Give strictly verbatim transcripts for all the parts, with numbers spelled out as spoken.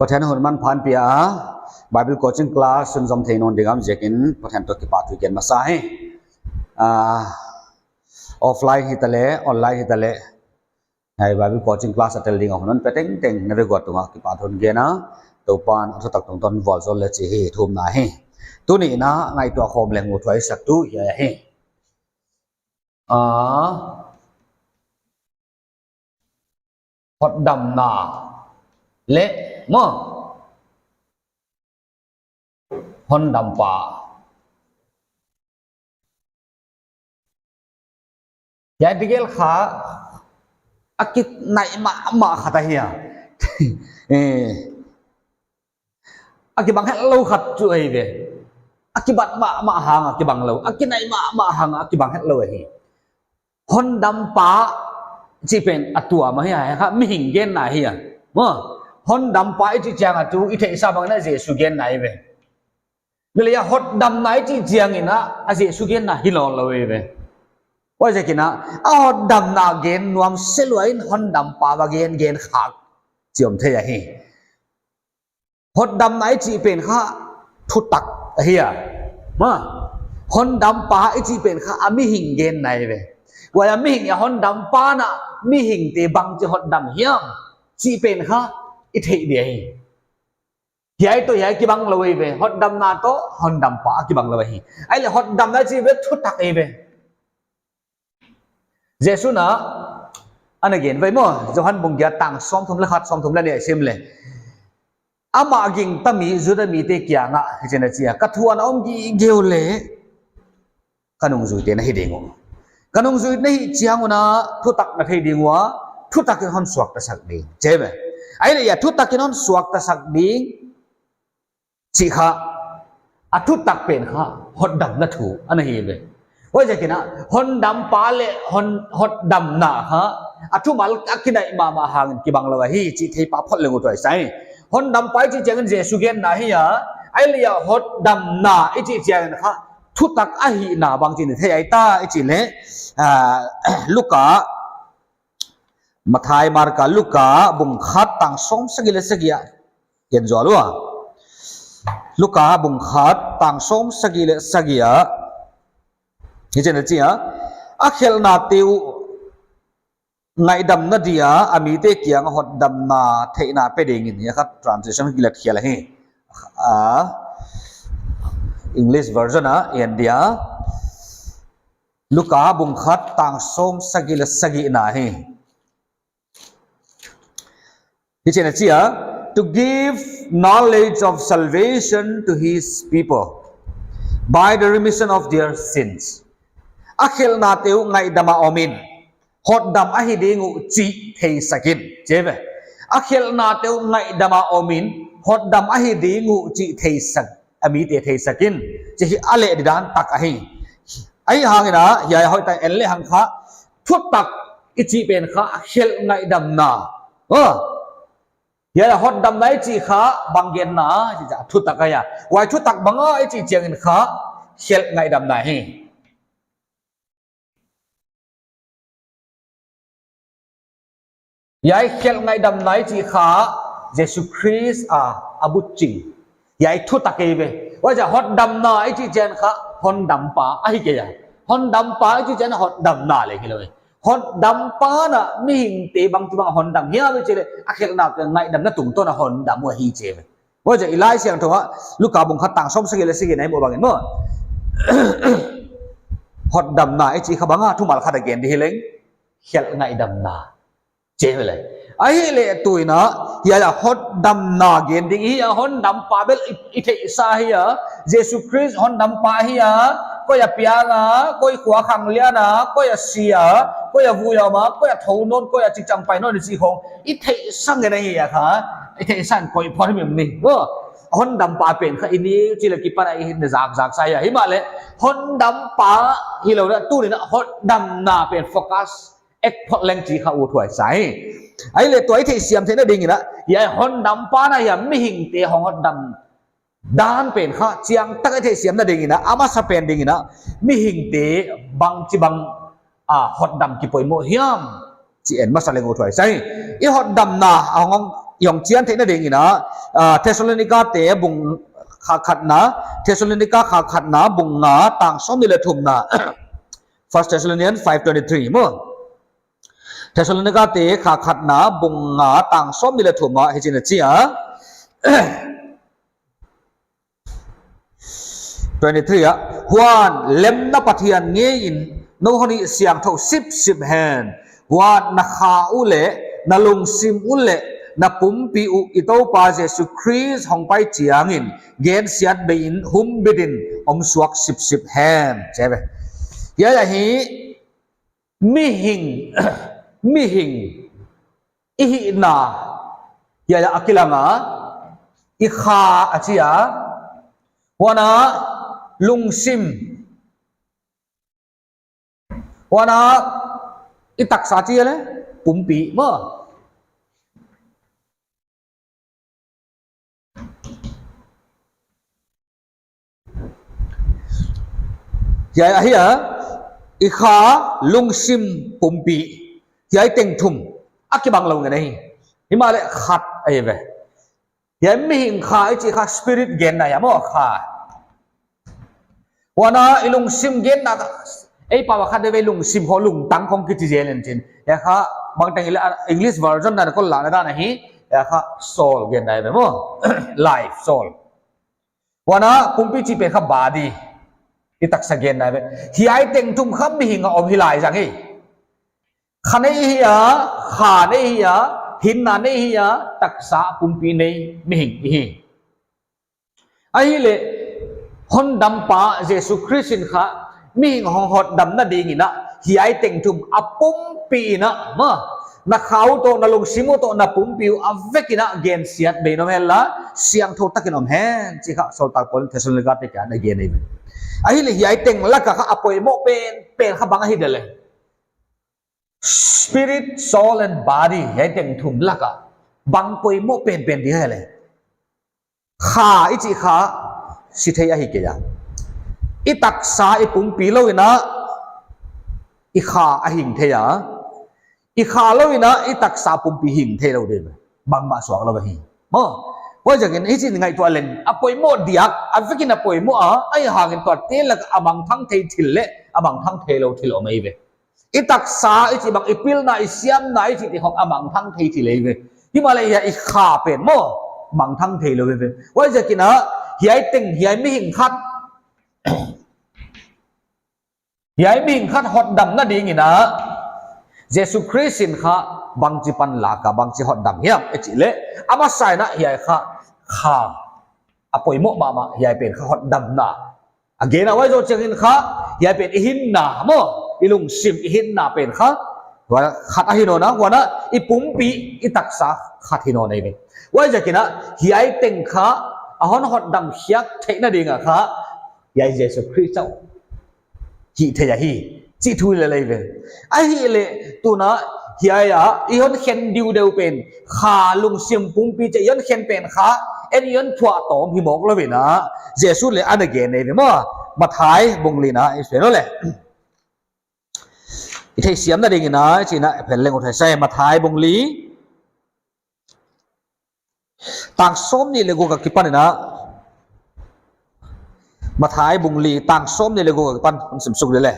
Pathian hun manpha hon pia, Bible coaching class hun zom thei nawn ding a om ziakin Pathian toh kipahthu i gen masa hi. Ah, offline hitaleh, online hitaleh, hiai Bible coaching class a tel ding a hun hon pe tengteng na vek uh tungah kipahthu hon gen a, Toupan a thutak tungtawn vualzawl leh chih hi thumna hi. Tuni in a ngaihtuah khawm leng uthuai sak tu hiai ahi. Ah, hotdamna leh maw, hondampa. Hiai tegel kha a kinai mahmah khat ahi a. Eh. A kibang hetlou khat chu ahi ve. A kibat mahmah hang a kibang lou. A kinai mahmah hang a kibang hetlou ahi. Hondampa chih pen a tuam ahi a, kha mihing genna ahi a. Maw, hondampa i chih chiang a tu i theihsa bang in a Jesu genna ahi ve. Leh a hotdamna i chih chiang in a, a Jesu genna hi nawnlou ahi ve. Huaiziakin a, a hotdamna gen nuam se lua in hondampa va gen, gen khak chih om thei ahi. Hotdamna i chih pen kha thutak ahi a. Maw, hondampa i chih pen kha a mihing genna ahi ve. Huai a mihing a hondampa in a mihingte bangchi hotdam hiam chih pen kha i theih ding ahi. Hiai toh hiai kibang lou ahi ve. Hotdamna toh hondampa a kibang lou ahi. Ahihleh hotdamna chih ve thutak ahi ve. Jesu in a, ana gen ve maw, Johan bung giat tang sawmthum leh khat, sawmthum leh nih i sim leh. Amah gingta mi Juda mite kiangah hichi'n a chi a, ka thu ana om gige uleh ka nungzuite na hi ding uh. Ka nungzui na hih chiang un a thutak na thei ding ua, thutak in hon suaktasak ding. Chi ve. Ahihleh a thutak in hon suaktasak ding chih kha, a thutak pen kha hotdamna thu ana hi ve. Huaiziakin a, hondampa leh hon, hotdamna kha a thumal a kinai mahmah hangin kibang lou ahi chih thei pah phot leng uthuai sa hi. Hondampa i chih chiangin Jesu genna ahi a, ahihleh a hotdamna i chih chiangin kha thutak ahihna bangchi'n i thei ahi ta i chih leh, ah, Luka, Matthai, Marka, Luka bung khat tang sawmsagih leh sagih ah en zual ua. Luka bung khat tang sawmsagih leh sagih ah hichi'n a chi a, a khelhnate uh ngaihdamna dia a mite kiang a hotdamna theihna pe dingin, hiai kha translation gilat khial ahi. Ah, English version ah en dia. Luka bung khat tang sawmsagih leh sagihna hi. Hichi'n a chi a, to give knowledge of salvation to his people by the remission of their sins. A khelhnate uh ngaihdam a om in, hotdam ahi ding uh chih theisak in. Chi ve. A khelhnate uh ngaihdam a om in, hotdam ahi ding uh chih theisak, a mite theisak in. Chih hi a leh didan tak ahi. Ahihhangin a, hiai hoihtak en lehang kha, thutak i chih pen kha khelh ngaihdamna. Oh. Hiai a hotdamna i chih kha bang genna, chih a thutak ahi a. Huai thutak bang a i chih chiangin kha khelh ngaihdamna hi. Hiai khelh ngaihdamna i chih kha Jesu Khrist a, a butching. Hiai thutak ahi ve. Huaiziak hotdamna i chih chiang kha hondampa ahi kei a. Hondampa i chih chiang hotdamna leng hilou ve. Hotdampa in a mihingte bangchibang hondam hiam i chih leh a khelhnate ngaihdamna tungtawn a hondam uh ahi chi ve. Huaiziak i Laisiangthou ah Luka bung khat tang sawmsagih leh sagihna i muh bangin maw, hotdamna i chih kha bang a thumal khat a gen di hileng, khelh ngaihdamna. Chi ve leh. Ahihleh tu in a, hiai a hotdamna gen ding hi a, hondampa bel i, i theihsa hi a, Jesu Khrist hondampa hi a, koi a piang a, koi khua khanglian a, koi a si a, koi a vui a om a, koi a thou nawn, koi a chingchang pai nawn i chih khong i theihsa ngen ahi a kha, i theihsa in koi phot mi ni. Maw, hondampa pen kha i ni chih leh kipan a i hin zakzak sa hi a. Himahleh, hondampa hilou in a, tu in a hotdamna pen focus ek phot leng chih kha uthuai sa hi. Ahihleh tua i theihsiam theihna dingin a, hiai hondampa in a hiai mihingte hong hotdam dan pen kha chiangtak i theihsiamna dingin a, a masa pen dingin a, mihingte bangchibang a hotdam kipoimoh hiam chih en masa leng uthuai sa hi. I hotdamna a hong, i hong chian theihna dingin a, ah, Thessalonika te bung kha khatna, Thessalonika kha khatna bung nga tang sawmnih leh thumna. First Thessalonians five twenty-three maw. Thessalonika te kha khatna bung nga tang sawmnih leh thumna hichi'n a chi a. Twenty-three ah, huan lemna Pathian ngeiin nou hon hih siangthou sipsip hen. Huan na kha uh leh, na lungsim uh leh, na pumpi uh i Toupa Jesu Khrist hong pai chiangin gensiatbeiin humbitin om suak sipsip hen. Chi ve. Hiai ahi, mihing, mihing i hihna hiai a kilang a, i kha a chi a, huan a lungsim, huan a i taksa chi a leh pumpi maw. Hiai ahi a, i kha, lungsim, pumpi. Hiai teng thum a kibang lou ngen ahi. Himahleh khat ahi ve. Hiai mihing kha i chih kha spirit genna ahi maw, kha. Huan a i lungsim genna kha, ei pau a kha deuh ve lungsim ho lungtang khong kichi zel in chin. Hiai kha bangteng hileh, ah, English version na kon lak na dan ahi. Hiai kha soul genna ahi ve maw. Life, soul. Huan a pumpi chih pen kha body. I taksa genna ahi ve. Hiai teng thum kha mihing a om hi lai zang hi. Kha nei hi a, kha nei hi a, hinna nei hi a, taksa pumpi nei mihing hi. Ahihleh, hondampa Jesu Khrist in kha, mihing hong hotdamna dingin a, hiai teng thum a pumpi in a, maw, na kha uh toh, na lungsim uh toh, na pumpi uh a vek in a gensiatbeiin om hen la, siangthou takin om hen, chi kha, Sawltak Paul in Thessalonika te kiang ah a gen ahi ve. Ahihleh hiai teng laka kha a poimoh pen, pen kha bang ahi dia leh. Spirit, soul and body, hiai teng thum laka bang poimoh penpen dia leh. Kha i chih kha si thei ahi kei a. I taksa i pumpi lou in a, i kha a hing thei a. I kha lou in a, i taksa pumpi hing thei lou ding. Bangmah suak lou ahi. Maw, huaiziakin hichi'n ngaihtuah leng, a poimoh diak, a vekin a poimoh a, ahihhangin tuate laka a mangthang thei thil leh, a mangthang theilou thil om ahi ve. I taksa i chih bang, i pilna, i siamna i chih te khong a mangthang thei thil ahi ve. Himahleh hiai i kha pen maw, mangthang theilou ve ve. Huaiziakin a, hiai teng, hiai mihing khat, hiai mihing khat hotdamna dingin a, Jesu Khrist in kha bangchi panlak a, bangchi hotdam hiam, i chih leh, a masa in a hiai kha, kha, a poimoh mahmah, hiai pen kha hotdamna. A gen a huai zoh chiangin kha, hiai pen i hinna maw, i lungsim i hinna pen kha, huan a khat ahi nawn a, huan a i pumpi i taksa khat hi nawn ahi ve. Huaiziakin a, hiai teng kha, a hon hotdam khiak theihna ding a kha, hiai Jesu Khrist chauh hih theih ahi, chih thu lel ahi ve. Ahihleh, tuna, hiai a, i hon khen diudeu pen, kha lungsim pumpi chih i hon khen pen kha, ei i hon phuahtawm hi mawk lou in a, Jesu leh ana gen ahi ve maw, Matthai bung li na, i fen leh. I theihsiamna dingin a, chihna pen leng ut huai sa, Matthai bung li. Tang sawmnih leh guk a kipan in a. Matthai bung li, tang sawmnih leh guk a kipan, hon sim suk leh leh.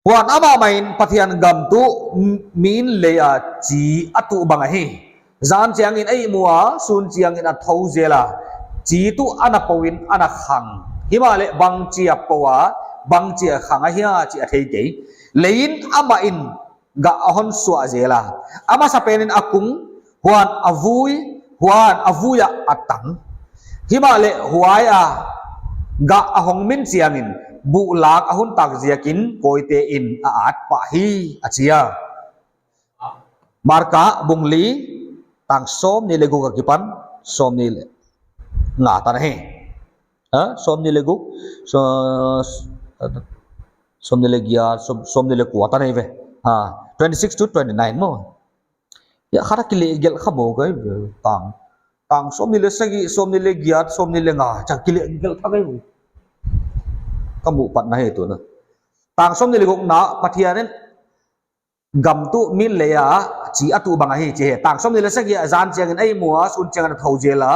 Huan amah mahin Pathian gam tuh min lei a chi a tuh bang ahi. Zan chiangin a ihmu a, sun chiangin a thou zel a. Chi tuh ana pou in ana khang. Himahleh bangchi a pou a, bangchi a khang ahia chih a thei kei. Leiin amah in gah a hon suah zel a. A masapen in a kung, huan a vui, huan a vui ah a tang. Himahleh huai a gah a hong min chiangin, buhlak a hun tak ziakin kawite in a at pah hi a chi a. Marka bung li, tang sawmnih leh guk a kipan, sawmnih leh nga tan ahi. Ha? Sawmnih leh guk, so, sawmnih leh giat, sawm, sawmnih leh kua tan ahi ve. Ha, twenty-six to twenty-nine maw. Hiai khat a kilehgelh kha maw ka hi ve, tang. Tang sawmnih leh sagih, sawmnih leh giat, sawmnih leh nga, chang kilehgelh kha ka hi ve. Ka muh patna hi tuna. Tang sawmnih leh gukna, Pathian in gam tuh min lei a chi a tuh bang ahi chi hi. Tang sawmnih leh sagih a zan chiangin a imu a, sun chiangin a thou zel a.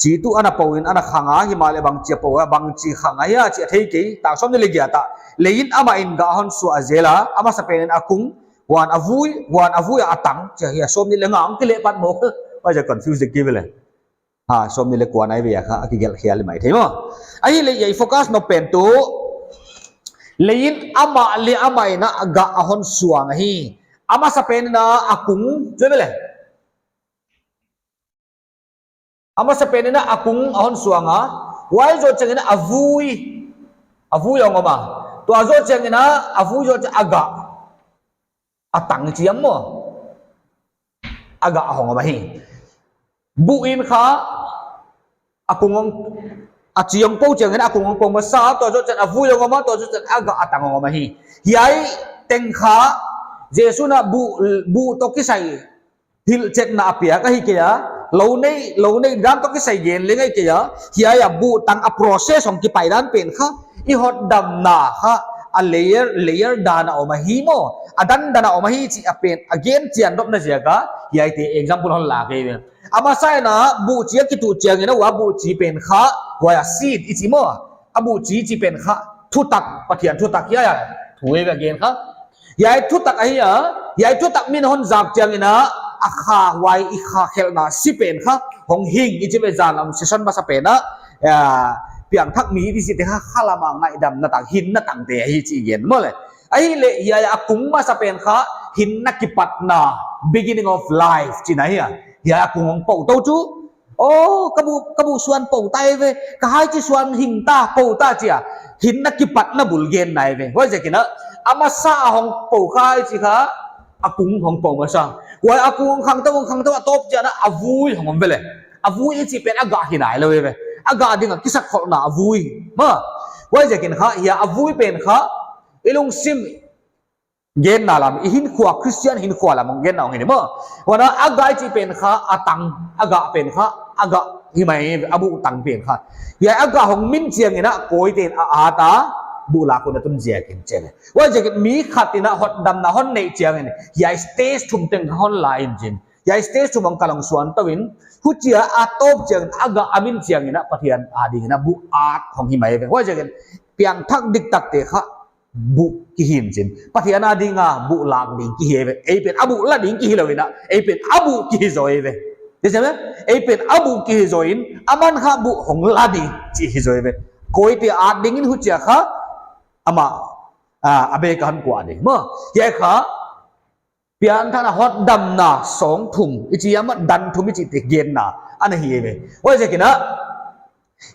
Chi tuh ana pou in ana khang a, himahleh bangchi a pou a, bangchi khang ahia chi a thei kei. Tang sawmnih leh giat ah, leiin amah in gah hon suah zel a, amasapen in a kung, huan a vui, huan a vui a a tang, chi hi a. Sawmnih leh nga hong kileh pat mawk. Huaiziak confuse dek ki ve le. Ha, sawmnih leh kua nai ve a kha, a kigelh khial mai thei maw. Ahihleh hiai i focus nop pen tuh, leiin amah leh amah in a gah a hon suang ahi. Amasapen in a kung, chi ve le. Amasapen in a kung a hon suang a. Huai zoh chiangin a vui. A vui hong om a. Tua zoh chiangin a, a vui zoh chiang a gah. A tang chi hiam maw. A gah hong om ahi. Buh in kha, a kung hong, a chi hong pou chiangin a kung hong pou masa, tua zoh chiang a vui hong om a, tua zoh chiang a gah a tang hong om ahi. Hiai teng kha, Jesu'n a buh, buh toh kisai hilhchetna a piak ahi kei a, lou nei, lou nei dan toh kisai gen leng ahi kei a, hiai a buh tang a process hong kipai dan pen kha, i hotdamna kha, a layer, layer dan a om ahi maw, a dan dan a om ahi chi a pen, a gen chian dopna ziak a, hiaite example hon la kei ve. Amasa in a buh chi a kituh chiangin a huai buh chi pen kha, huai a seed i chi maw, a buh chi chi pen kha, thutak, Pathian thutak hiai a, thu ei ve gen kha. Hiai thutak ahi a, hiai thutak min hon zak chiangin a, a kha huai i kha khelhna si pen kha, hong hing i chi ve zan lam session masapen a, a, piangthak mi i chihte kha khalam a ngaihdamna tang, hinna tangte ahi chi gen maw le. Ahihleh hiai a kung masapen kha, hinna kipatna, beginning of life chihna ahi a. Hiai a kung hong pou tou chu, Aw, ka buh, ka buh suan pou ta ve, ka hai chi suan hing ta, pou ta chi a. Hinna kipatna bul genna ve. Huaiziakin a, amasa a hong pou kha i chi kha, a kung hong pou masa. Huai a kung hong khang tou, hong khang tou, a tawp chiang a, a vui hong om ve le. A vui i chi pen a gah hi nailou ve. A gah ding a kisakholhna a vui. Maw. Huaiziakin kha, hiai a vui pen kha, i lungsim genna lam, i hinkhua, Christian hinkhua lam hong genna hong hi ni maw. Huan a gah i chi pen kha, a tang, a gah pen kha, a gah hi mai, a buh tang pen kha. Hiai a gah hong min chiangin a, kawite'n a at a, buh lak un a tun ziakin chi le. Huaiziakin mi khat in a hotdamna hon neih chiangin, hiai stage thum teng hon la in chin. Hiai stage thum hong kal hong suan tou in, huchia a tawp chiangin, a gah a min chiangin a, Pathian adingin a buh at hong hi mai ve. Huaiziakin, piangthak diktakte kha, buh kihi in chin. Pathian adinga buh lak ding kihi ve. Ei pen a buh la ding kihi lou in a. Ei pen a buh kihi zaw ve. Ti se me? Ei pen a buh kihi zaw in. Aman kha buh hong la ding chi hi zaw ve. Kawite at dingin huchia kha. Amah. A, a bek a hon kuah ding. Maw. Hiai kha. Pianthakna hotdamna sawng thum, i chi a maw dan thum i chihte genna, ana hi ve. Huaiziakin a,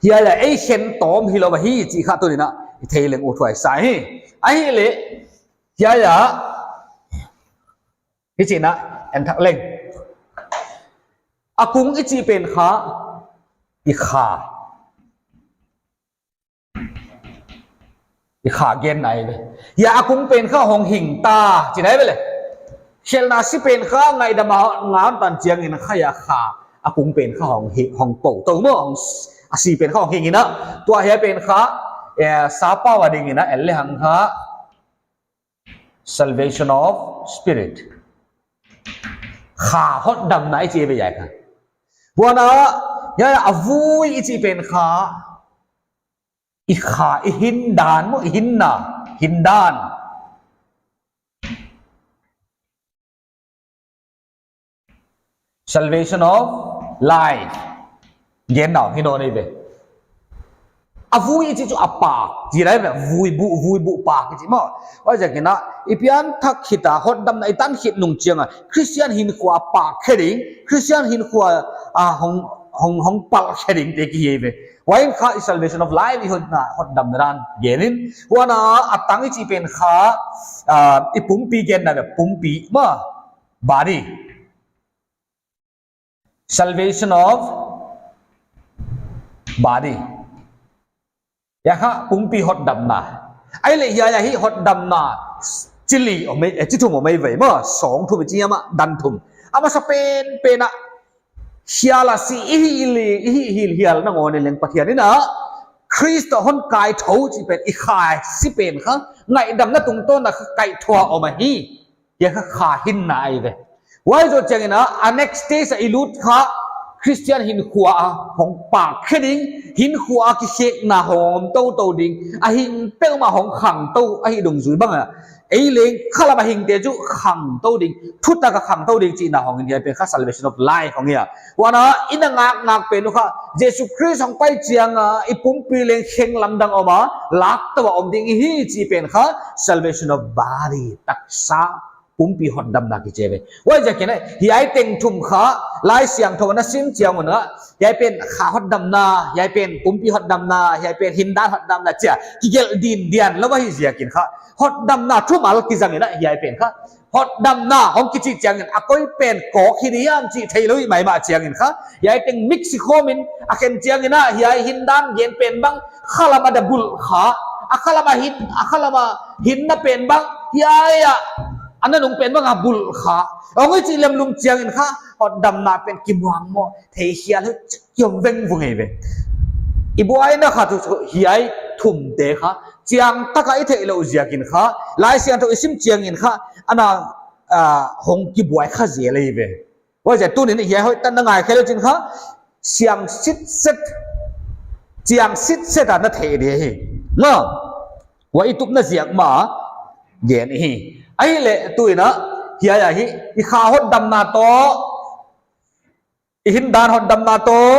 hiai a ei khen tawm hilou ahi chi kha tuni'n a, i thei leng uthuai sa hi. Ahihleh, hiai a, hichi'n a, en thak leng. A kung i chi pen kha, i kha. I kha genna ve. Hiai a kung pen kha hong hing ta, chihna ve le. Khelhna si pen kha ngaihdam a ngah tan chiangin kha hiai a kha. A kung pen kha hong hi, hong pou tou maw, hong s-, a si pen kha hong hing in a. Tua hiai pen kha, eh, sapau adingin a, el le hang kha. Salvation of spirit. Kha hotdamna i chi ve hiai kha. Huan a, hiai a vui i chi pen kha. I kha, i hindan maw, i hinna, hindan. Salvation of life. Gen nau, hi nawn ei ve. A vui i chih chu a pak, chi lai ve, vui buh, vui buh pak i chi maw. Huaiziakin a, i pianthak khit a, hotdamna i tan khit nung chiang a, Christian hinkhua pak khe ding, Christian hinkhua a hong, hong, hong palh khe dingte kihi ve. Huai in kha i salvation of life i hotna, hotdamna dan gen in. Huan a, a tang i chih pen kha, ah, i pumpi genna ve, pumpi maw, body. Salvation of body. Hiai kha pumpi hotdamna. Ahihleh hiai a hi hotdamna. Chi li om ei, eh, chi thum om ei ve maw, sawng thum i chi hiam a, dan thum. A masa pen, pen a. Hial a si i hih leh, i hih hih hial nangawn in leng Pathian in a. Khrist toh hon kaithou chih pen, i kha si pen kha. Ngaihdamna tungtawn a kha kaithou a om ahi. Hiai kha kha hinna ahi ve. Huai zoh chiangin a, a next stage a i lut kha, Christian hinkhua a hong pak khe ding, hinkhua a kikhekna hong om toutou ding, a hing peuhmah hong khangtou, ahih dungzui bang a. Ei leng khalam a hingte chu khangtou ding, thutak a khangtou ding chihna hong in hiai pen kha salvation of life hong hi a. Huan a, i na ngakngak pen uh kha, Jesu Khrist hong pai chiang a, i pumpi leng kheng lamdang om a, lak tou a om ding i hi chih pen kha, salvation of body, taksa, pumpi hotdamna kichi ve. Huaiziakin a, hiai teng thum kha, Laisiangthou a na sim chiang un a, hiai pen kha hotdamna, hiai pen pumpi hotdamna, hiai pen hindan hotdamna chia, kigelh dindian lou ahi ziakin kha. Hotdamna thumal kizang in a, hiai pen kha. Hotdamna hong kichi chiangin, a koi pen kawk hi diam chih theilou i maimah chiangin kha. Hiai teng mix khawm in, a khen chiangin a, hiai hindan gen pen bang, khalam a da bulh kha. A khalam a hin, a khalam a hinna pen bang, hiai a, a nanung pen bang a bulh kha. Hong i chih lemlum chiangin kha, hotdamna pen kimuang maw, thei hial hi, kiom vengvung ei ve. I buaina kha tu, hiai thumte kha, chiangtak a i theihlouh ziakin kha, Laisiangthou i sim chiangin kha, ana, ah, hong kibuai kha zel ei ve. Huaiziak tunin hiai hoihtak na ngaikhe leh chin kha, siang sitset, chiang sitset a na theih ding hi. Maw, huai i tupna ziak mah, gen hi. Ahihleh tuin a, hiai ahi, i kha hotdamna toh, i hindan hotdamna toh,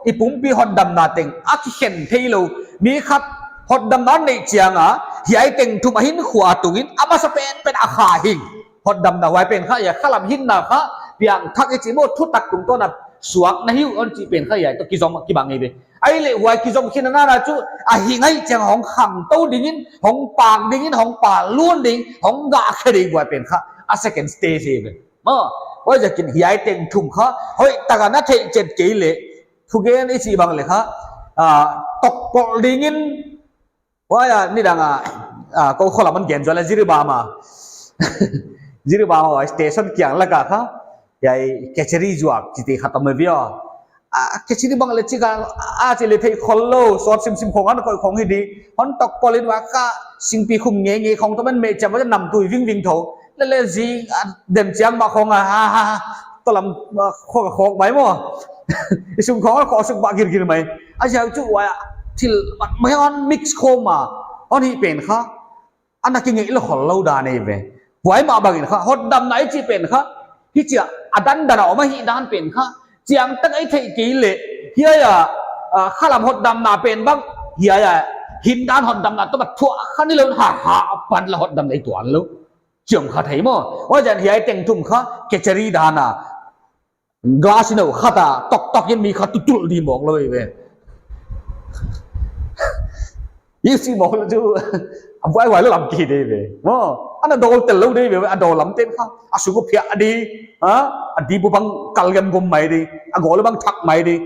i pumpi hotdamna teng, a kikhen theilou, mi khat hotdamna nei chiang a, hiai teng thum a hinkhua tungin, a masa penpen a kha hing. Hotdamna huai pen kha, hiai khalam hinna kha, piangthak i chih maw thutak tungtawn a suakna hi uh hon chih pen kha, hiai toh kizom kibang ei ve. Ahihleh huai kizom khin a nana chu, a hing ahih chiang hong khangtou dingin, hong pak dingin, hong pal lun ding, hong gah khe ding huai pen kha, a second stage ei ve. Maw, huaiziakin hiai teng thum kha, hoihtak a na theih chet kei leh, thugen i chih bang leh kha, ah, tokpolh dingin, huai a, nidang a, ah, kou kholam a gen zual a Jiribam a. Jiribam a, station kiang lak a kha, hiai kachari zuak chihte khat om ei ve aw. A, kachari bang leh chik a, a chih leh theih khollou, sawt simsim khong ana koih khong hi di. Hon tokpolh in huai kha, singpi khum ngeingei khong toh man meh chiam a namtui vingving thou. Leh leh zi, a, den chiang mah khong a, ha, ha, ha. Tolam, a, khok, khok mai maw. I sung khong a khok suk bah girgir mai. A ziak chu huai a, thil, mai hon mix khawm a. Hon hih pen kha. Ana kingeilou khollou dan ei ve. Huai mah bangin kha, hotdamna i chih pen kha, hichia, a dandan a om ahihdan pen kha, chiangtak a i theih kei leh, hiai a, ah, khalam hotdamna pen bang, hiai a, hindan hotdamna toh bat thuah kha ni lou, ha, ha, pan la hotdamna i tuan lou. Chiom kha thei maw. Huaiziakin hiai teng thum kha, kachari dan a, glass in a khat a, toktok in mi kha tutulh di mawk lou ei ve. I chih mawk leh chu, a buaihuai lou lam ki dei ve. Maw, ana dawl tel lou dei ve, a dawl lam ten kha, a sung uh phiah di, ha, a di bu bang kal gem gom mai di, a gawl bang thak mai di.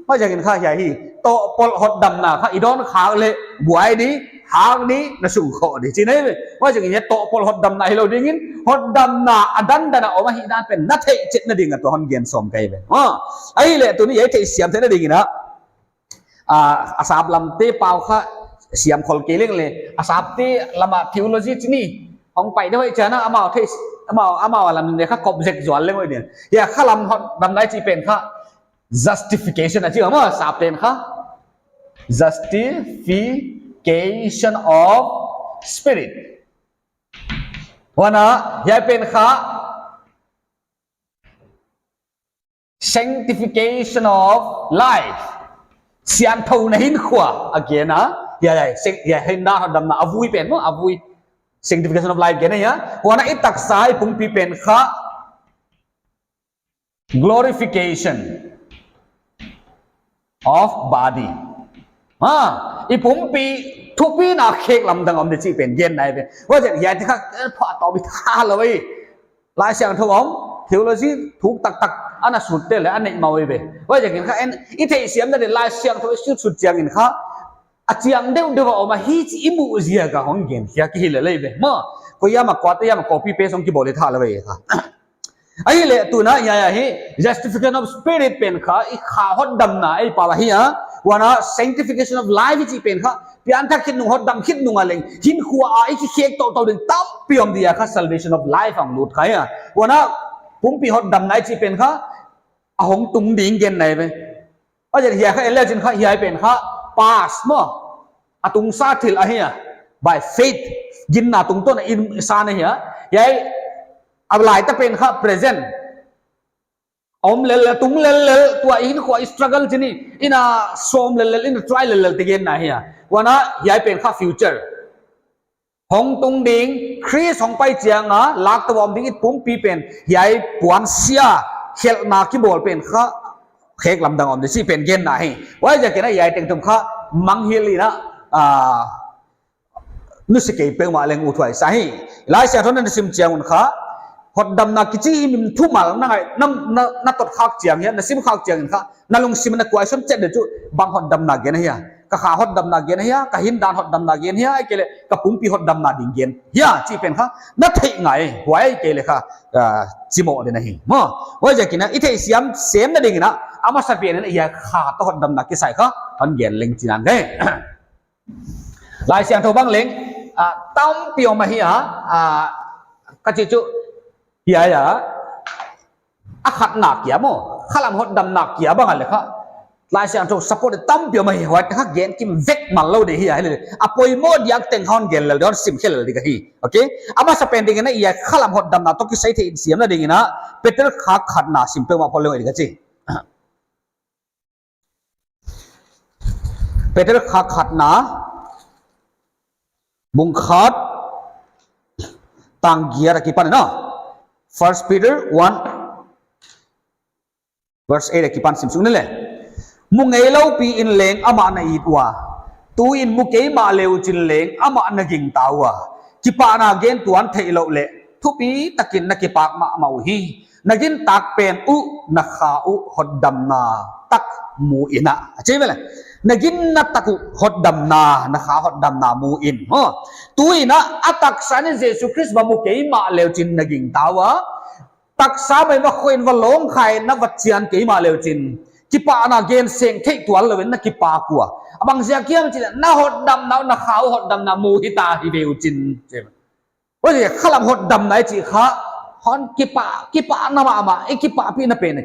Huaiziakin kha hiai hi, tokpolh hotdamna kha, i dawn khak leh, buai di, hak di, na sung khoh di, chihna ei ve. Huaiziakin hiai tokpolh hotdamna hilou dingin, hotdamna a dandan a om ahihdan pen na theih chetna ding a toh hon gen sawm ka hi ve. Ah, ahihleh tuni hiai theihsiam theihna dingin a, ah, a sap lamte pau kha siam khol kei leng leh, a sapte lam a theology chih ni, hong pai deuh hoih chiang a, amau theih, amau, amau a lam leh kha kop zek zual leng hoih ding. Hiai khalam hotdamna i chih pen kha, justification a chih maw, sap ten kha. Justification of spirit. Huan a, hiai pen kha, sanctification of life. Siangthouna hinkhua, again a, hiai, hiai, seng-, hiai, hindan hotdamna, a vui pen maw, a vui. Sanctification of life, again a, hiai. Huan a i taksa, i pumpi pen kha, glorification of body. Ha, i pumpi thupina khek lamdang om di chih pen genna ei ve. Huaiziak hiaite kha, eh, pha tawm i tha lou ei. Laisiangthou om, theology thuk taktak ana sutte leh a neih mawk ei ve. Huaiziakin kha en, i theihsiamna ding Laisiangthou i sutsut chiangin kha, a chiang deuhdeuh a om a hi chih i muh ziak a hong gen khia ki hi lel ei ve. Maw, koi hiam a quote hiam a copy paste hong kibawl i tha lou ei kha. Ahihleh tuna hiai ahi, justification of spirit pen kha, i kha hotdamna ei pau ahi a, huan a sanctification of life i chih pen kha, piangthak khit nung hotdam khit nung a leng, hinkhua a i kikhek toutou ding tampi om di a kha, salvation of life hong lut kha hi a. Huan a Pumpi hotdamna i chih pen kha, a hong tung ding genna ve. Huaiziak hiai kha en le chin kha, hiai pen kha past maw, a tungsa thil ahi a. By faith, ginna tungtawn in san ahi a. Hiai a laita pen kha present. Om lellel, tung lellel, tua i hinkhua i struggle chin i, i na sawm lellel, i na try lellel te genna ahi a. Huan a hiai pen kha future. Hong tung ding, Khrist hong pai chiang a, lak tou a om ding i pumpi pen, hiai puansia, khelhna kibawl pen kha, khek lamdang om di chih pen genna hi. Huaiziakin a hiai teng thum kha, mangngilh in a, ah, nusia kei peuhmah leng uthuai sa hi. Laisiangthou na sim chiang un kha, hotdamna kichi hi min thumal na ngai, na, na, na tot khak chiang hiam, na sim khak chiang in kha, na lungsim na kuai son chet di chu, bang hotdamna gen hia. Ka kha hotdamna gen hia, ka hindan hotdamna gen hia, ahihkeileh ka pumpi hotdamna ding gen hia, chih pen kha, na theih ngai, huai ahihkeileh kha, ah, chimoh di na hi. Maw, huaiziakin a, i theihsiam, semna dingin a, a masapen in a, hiai kha toh hotdamna kisai kha, hon gen leng chi'n a ngai. Laisiangthou bang leng, ah, tampi om ahi a, ah, ka chih chu, hiai a, a khatna kia maw, khalam hotdamna kia bang a leh kha. Laisiangthou support tampi om ahi, huaite kha gen kim vek man lou di hi a, hilele. A poimoh diak teng hon gen lel di, hon sim khe lel di ka hi. Okay? A masapen dingin a, hiai khalam hotdamna toh kisai theih siamna dingin a, Peter kha khatna sim peuhmah phot leng di ka chi. Peter kha khatna, bung khat, tang giat akipan na. First Peter one, verse eight akipan sim suk ni le. Mu ngeilou pi in leng amah na it ua. Tuin mu kei mahle uh chin leng amah na gingta ua. Kipahna gen tuan theihlouh leh, thupi takin na kipak mahmah uhi. Na gintak pen uh, na kha uh hotdamna tak mu in a. A chi ve le. Na ginna tak uh hotdamna, na kha hotdamna mu in. Maw. Tuin a, a taksa in Jesu Khrist va mu kei mahle uh chin na gingta ua. Taksa mai va khoih in va lawngkhai in na va chian kei mahle uh chin. Kipahna gen seng theih tuan lou in na kipak ua. A bang ziak hiam chih leh, na hotdamna uh, na kha uh hotdamna mu hita hi ve uh chin. Chi ve. Huaiziak khalam hotdamna i chih kha, hon kipah, kipahna mahmah, i kipahpihna pen.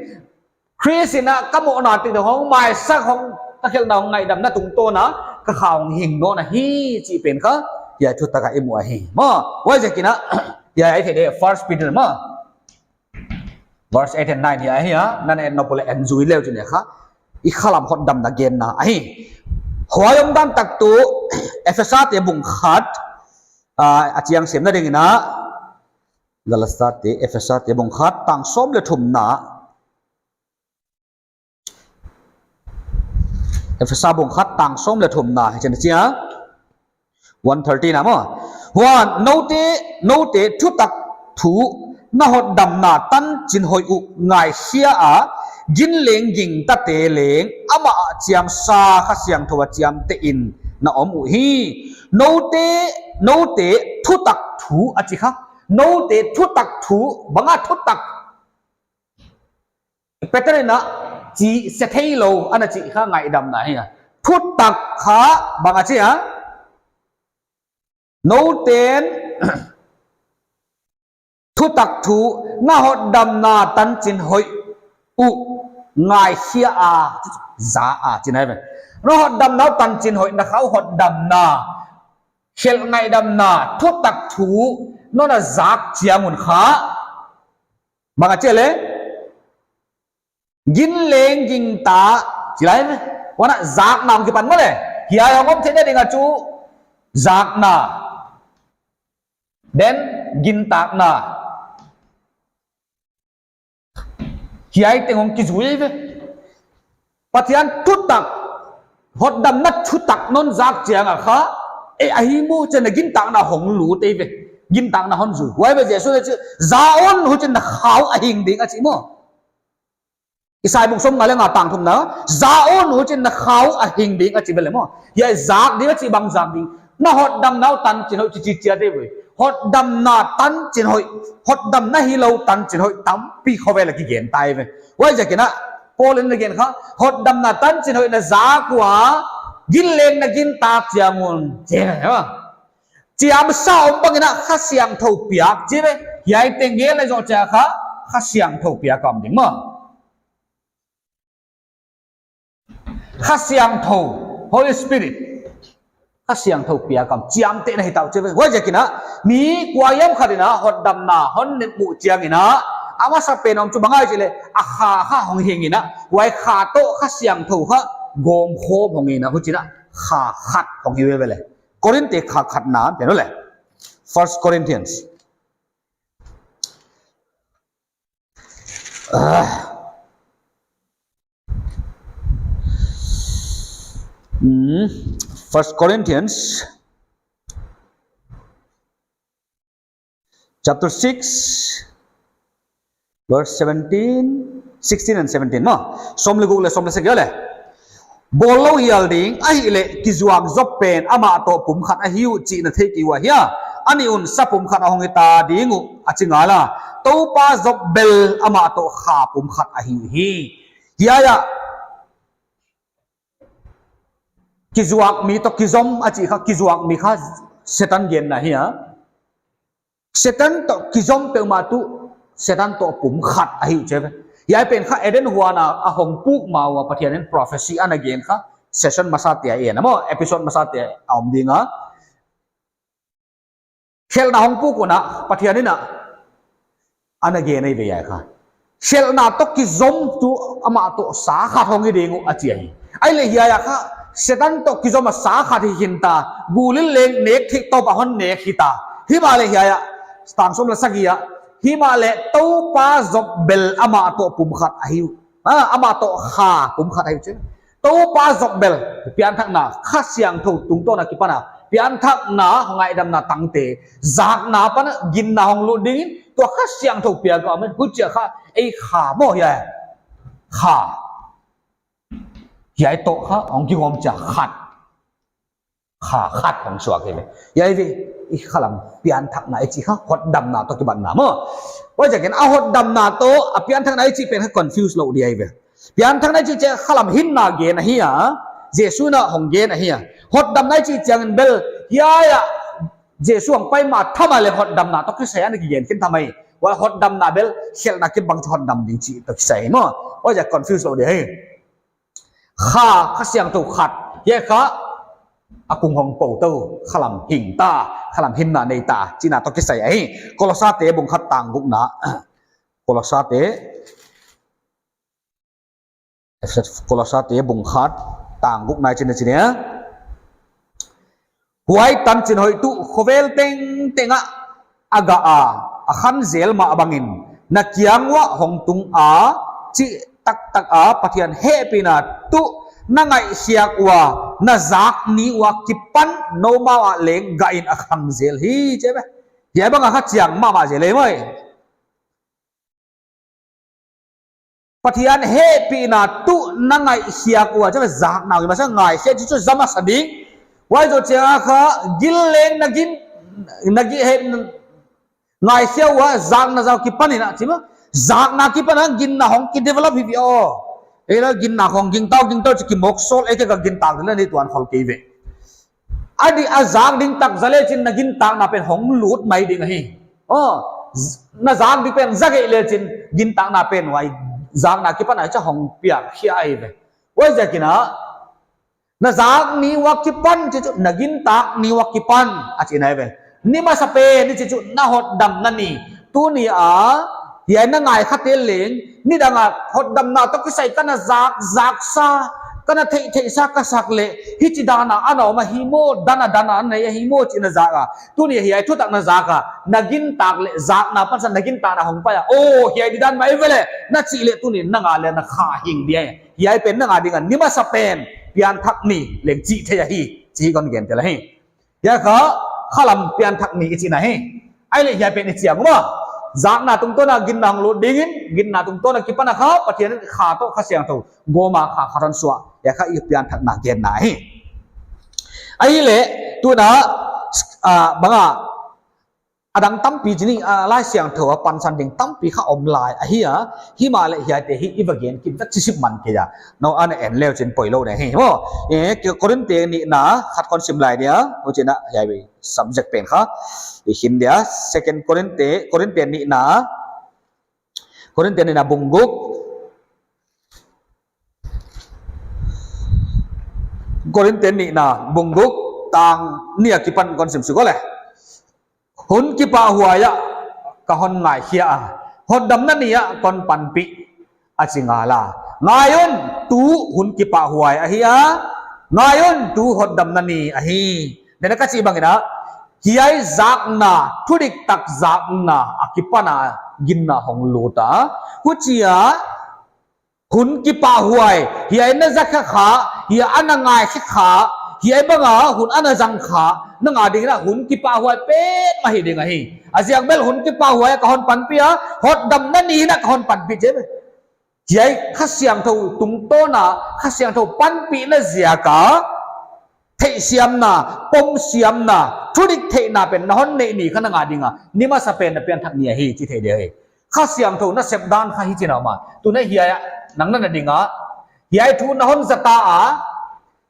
Khrist in a ka mohna tengteng hong maisak, hong ka khelhna, hong ngaihdamna tungtawn a, ka kha hong hing nawn ahi chih pen kha, hiai thutak a i mu ahi. Maw, huaiziakin a, hiai i theih di, First Peter maw. Verse eight and nine hiai ahi a, na na et nop uleh en zui le uh chin leh kha, i khalam hotdamna genna ahi. Huai omdan tak tuh, Ephesa te bung khat, ah, a chiang semna dingin a, Galata te, Ephesa te bung khat, tang sawm leh thumna. Ephesa bung khat tang sawm leh thumna, hichi'n a chi a. One thirteen na maw. Huan, noute, noute thutak thu, na hotdamna tanchin hoih uh ngaikhia a, ginleng gingtate leng, amah ah chiamsa Kha Siangthou a chiamteh in na om uhi. Noute, noute thutak thu a chi kha. Noute thutak thu, bang a thutak. Peter in a chi se theilou, ana chih kha ngaihdamna hi a. Thutak kha bang a chi a? Nouten thutak thu na hotdamna tanchin hoih uh ngaikhia a, za a, chihna ve. Na hotdamna uh tanchin hoih, na kha uh hotdamna, khelh ngaihdamna, thutak thu, non a zak chiang un kha. Bang a chi a le? Ginleng gingta, chi lai ve. Huan a zakna hong kipan maw le. Hiai hong om theihna ding a chu zakna. Then gintakna. Hiai teng hong kizui ve. Pathian thutak, hotdamna thutak non zak chiang a kha, e ahi maw chih na gintakna hong lut ve. Gintakna hon zui. Huai ve Jesu in a chi, za un huchiin na kha uh a hing ding a chi maw. Isai bung sawmnga leh nga tang thumna, za un huchiin na kha uh a hing ding a chi ve le maw. Hiai zak ding a chi bang zak ding. Na hotdamna uh tanchin hoih chi chi chia te ve. Hotdamna tanchin hoih, hotdamna hilou tanchin hoih tampi khovel a kigen tai ve. Huaiziakin a, Paul in a gen kha, hotdamna tanchin hoih na zak ua, ginleng na gintak chiang un, chi ve, ha. Chiamsa om bangin a Kha Siangthou piak, chi ve. Hiai teng gen a zoh chiang kha, Kha Siangthou piak a om ding maw. Kha Siangthou, Holy Spirit. Kha Siangthou piak a om, chiamtehna hi ta uh chi ve. Huaiziakin a, mi kuahiam khat in a hotdamna hon mu chiangin a, a masapen a om chu bang ahia chih leh, a kha kha hong hing in a, huai kha toh Kha Siangthou kha gawmkhawm hong hi in a, huchiin a kha khat hong hi ve ve leh. Korinth kha khatna pen uh leh. First Corinthians. Ah. Hmm. First Corinthians chapter six, verse seventeen, sixteen and seventeen maw. Sawm leh guk leh sawm leh sagih leh. Bawllou hial ding, ahihleh kizuak zop pen amah toh pumkhat ahi uh chih na theikei ua hia? A nih un sa pumkhat a hong hita ding uh, a chi ngal a. Toupa zop bel amah toh kha pumkhat ahi uhi. Hiai ah kizuak mi toh kizom a chih kha, kizuak mi kha Setan genna hi a. Setan toh kizom peuhmah tuh, Setan toh pumkhat ahi uh chi ve. Hiai pen kha Eden huan a hong puk ma ua Pathian in prophecy ana gen kha, session masate ah en a maw, episode masate ah om ding a. Khelhna hong puk un a Pathian in a ana gen ahi ve hiai kha. Khelhna toh kizom tuh amah toh sa khat hong hi ding uh a chi ahi. Ahihleh hiai ah kha Setan toh kizom a sa khat hi khin ta, gul in leng nek theih tawp a hon nek hita. Himahleh hiai ah, tang sawm leh sagih ah, himahleh Toupa zop bel amah toh pumkhat ahi uh. Ah, amah toh kha pumkhat ahi uh chi. Toupa zop bel, pianthakna, Kha Siangthou tungtawn a kipan a pianthakna, hong ngaihdamna tangte zakna apan a ginna hong lut dingin, tua Kha Siangthou piak a om in, huchia kha ei kha maw hiai. Kha. Hiai toh kha hong kigawm chia khat. Kha khat hong suak hi ve. Hiai ve, i khalam pianthakna i chih kha hotdamna toh kibatna maw. Huaiziakin a hotdamna toh a pianthakna i chih pen kha confuse lou di ahi ve. Pianthakna i chih chiang khalam hinna gen ahi a, Jesu'n a hong gen ahi a. Hotdamna i chih chiangin bel, hiai ah Jesu hong pai ma tham a leh hotdamna toh kisai ana kigen khin tham ahi. Huai hotdamna bel khelhna kibang hotdam ding chih toh kisai maw. Huaiziak confuse lou di ahi. Kha, Kha Siangthou khat, hiai kha a kung hong pou tou, khalam hing ta, khalam hinna nei ta chihna toh kisai ahi. Kolosate bung khat tang gukna. Kolosate, Kolosate bung khat tang gukna i chin a chi nia. Huai tanchinhoih tuh khovel tengteng ah a gah a, a khan zel mah bangin, na kiang uah hong tung a, chih taktak a Pathian hehpihna tuh na ngaihkhiak ua, na zak ni ua kipan noumau ah leng gah in a khang zel hi chi ve. Hiai bang a kha chiang mahmah zel e maw. Pathian hehpihna tuh na ngaihkhiak ua, chih ve zakna ua, masa ngaihkhiak chih chu za masa ding. Huai zoh chiang a kha gin leng na gin, na gin he, ngaihkhiak ua zakna zak kipan in a chi maw. Zakna kipan a ginna hong kidevelop hi ve aw. Ei leh ginna hong gingta gingta chih kimawk sawl e, kei ka gintak leh ni tuan khol kei ve. A di a zak ding tak za lechin na gintakna pen hong lut mai ding ahi. Oh, z-, na zak ding pen za geih lechin gintakna pen huai zakna kipan a cha hong piang khia ahi ve. Huaiziakin a, na zak ni ua kipan chih chu, na gintak ni ua kipan a chihna ahi ve. Ni masapen i chih chu na hotdamna ni. Tuni a, hiai na ngai khate leng, nidang a hotdamna toh kisai ka na zak, zak sa, ka na theih, theih sa ka sak leh, hichi dan a na om ahi maw, dan a, dan a na nei ahi maw chih na zak a. Tuni hiai thutak na zak a, na gintak leh zakna pansan na gintakna hong pai a. Oh, hiai di dan mai ve leh, na chih leh tuni na nga leh na kha hing di ahi. Hiai pen na nga ding a, ni masapen, pianthak ni, leng chih theih ahi, chih kon gen tel ahi. Hiai kha, khalam pianthak ni i chihna hi. Ahihleh hiai pen i chiang maw. Zakna tungtawn a ginna hong lut dingin, ginna tungtawn a kipan a kha, Pathian in kha toh Kha Siangthou gawm a kha khat hon suak. Hiai kha i pianthakna genna hi. Ahihleh, tuna, ah, bang a, a dang tampi chih ni, ah, Laisiangthou a pansan ding tampi kha om lai ahi a, himahleh hiaite hi i va gen kip vek chisip man kei a. No, ana en leuchin poilou na hi maw. Eh, Korinte nihna khat kon sim lai dia, huchiin a hiai ve subject pen kha i hin dia, Second Korinte, Korinte nihna, Korinth nihna bung guk. Korinth nihna bung guk, tang nih akipan kon sim suk leh. Hun kipahhuai ah ka hon ngaikhia a, hotdamna ni ah kon panpih, a chi ngal a. Ngai un, tu hun kipahhuai ahi a, ngai un, tu hotdamna ni ahi. Nena ka chih bangin a, hiai zakna, thudiktak zakna akipan a ginna hong lut a. Huchia hun kipahhuai, hiai na za kha kha, hiai ana ngaikhe kha, hiai banga hun ana zang kha, nang adingin a hun kipahhuai petmah hi ding ahi. A ziak bel hun kipahhuai ka hon panpih a, hotdamna ni in a ka hon panpih chi ve. Hiai Kha Siangthou tungtawn a, Kha Siangthou panpihna ziak a, theihsiamna, pomsiamna, thudik theihna pen na hon neih ni kha nang ading a ni masa pen na pianthak ni ahi chi thei ding ahi. Kha Siangthou na sep dan kha hichi'n a om a. Tuna hiai a, nang na na ding a, hiai thu na hon zat a,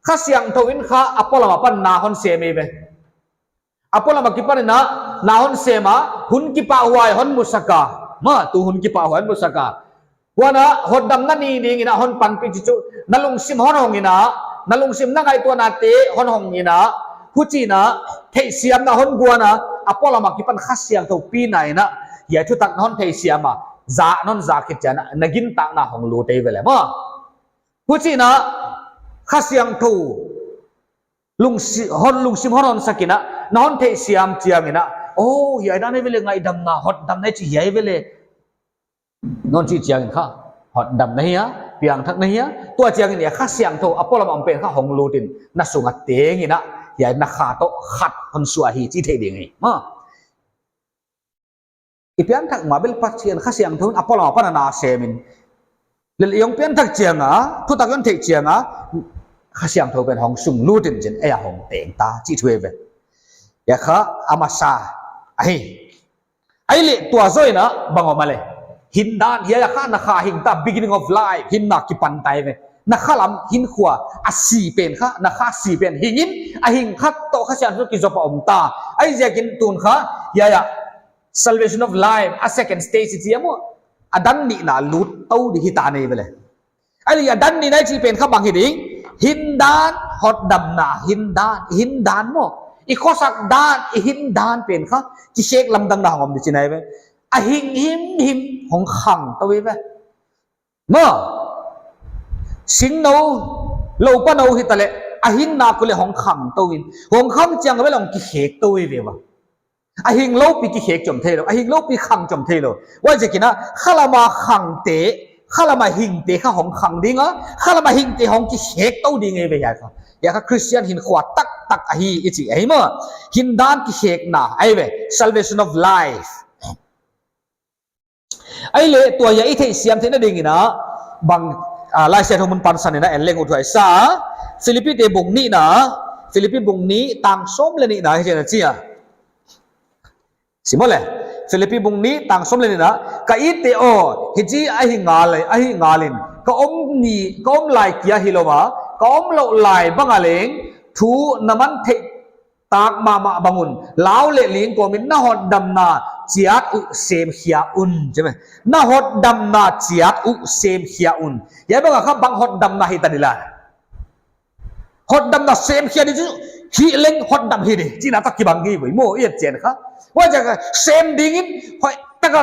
Kha Siangthou in kha a polam apan na hon sem ve. A polam akipan in a, na hon sem a, hun kipahhuai hon musak a. Ma, tu hun kipahhuai hon musak a. Huan a, hotdamna ni dingin a hon panpih chi chu, na lungsim hon hong in a, na lungsim na ngaihtuahnate hon hong in a, huchi'n a, theihsiamna hon guan a, a polam akipan Kha Siangthou pina in a, hiai thutak na hon theihsiam a, za, na hon za khit chiang a, na gintakna hong lut ei ve leh maw. Huchi'n a, Kha Siangthou lungsi-, hon lungsim hon hon sak in a, na hon theihsiam chiangin a, oh, hiai dan ei ve leh ngaihdamna, hotdamna chi hiai ve leh. Non chi chiangin kha, hotdamna hi a, piangthakna hi a, tua chiangin hiai Kha Siangthou a polam a om pen kha hong lut in, na sung a teng in a, hiai na kha toh khat hon suah hi chi thei ding hi. Ma. I pianthak ma bel Pathian Kha Siangthou in a polam apan a na sem in. Lel i hong pianthak chiang a, thutak i hon theih chiang a, Kha Siangthou pen hong sung lut in chin, ei a hong teng ta, chi thu ei ve. Hiai kha a masa ahi. Ei leh tua zoh in a bang om a leh. Hindan, hiai a kha na kha hing ta, beginning of life, hinna kipan ta ei ve. Na khalam hinkhua a si pen kha, na kha si pen hing in, a hing khat toh Kha Siangthou kizop a om ta. Ei ziakin tun kha, hiai a, salvation of life, a second stage i chi a maw. A dan nihna lut tou di hi ta nei ve leh. Ei leh a dan nihna i chih pen kha bang hi ding, hindan, hotdamna, hindan, hindan maw. I khosak dan, i hindan pen kha, kikhek lamdang na hong om di chi nei ve. A hing himhim hong khang tou ei ve. Maw. Singnou, loupa nou hi ta leh, a hing nak uleh hong khang tou in. Hong khang chiang a bel hong kikhek tou ei ve maw. A hing loupi kikhek chom thei lou, a hing loupi khang chom thei lou. Huaiziakin a, khalam a khangte, khalam a hingte kha hong khang ding a, khalam a hingte hong kikhek tou ding ei ve hiai kha. Hiai kha Christian hinkhua taktak ahi i chi ahi maw. Hindan kikhekna, ei ve, salvation of life. Ei leh tua hiai i theihsiam theihna dingin a, bang, ah, Laisiangthou mun pansan in a en leng uthuai sa, Philippi te bung nihna, Philippi bung nih tang sawm leh nihna hichi'n a chi a. Sim leh, Philippi bung nih tang sawm leh nihna, ka itte aw, hichi ahi ngal, ahi ngal in, ka om ni, ka om lai kia hilou a, ka omlouh lai bang a leng, thu na man theih tak mahmah bang un, lau leh ling kawm in na hotdamna chiat uh semkhia un, chi ve. Na hotdamna chiat uh semkhia un. Hiai bang a kha bang hotdamna hi ta di lai. Hotdamna semkhia di chu, hih leng hotdam hi di, chihna tak kibang hi ve maw, i et chiang kha. Huaiziak a sem dingin, hoihtak a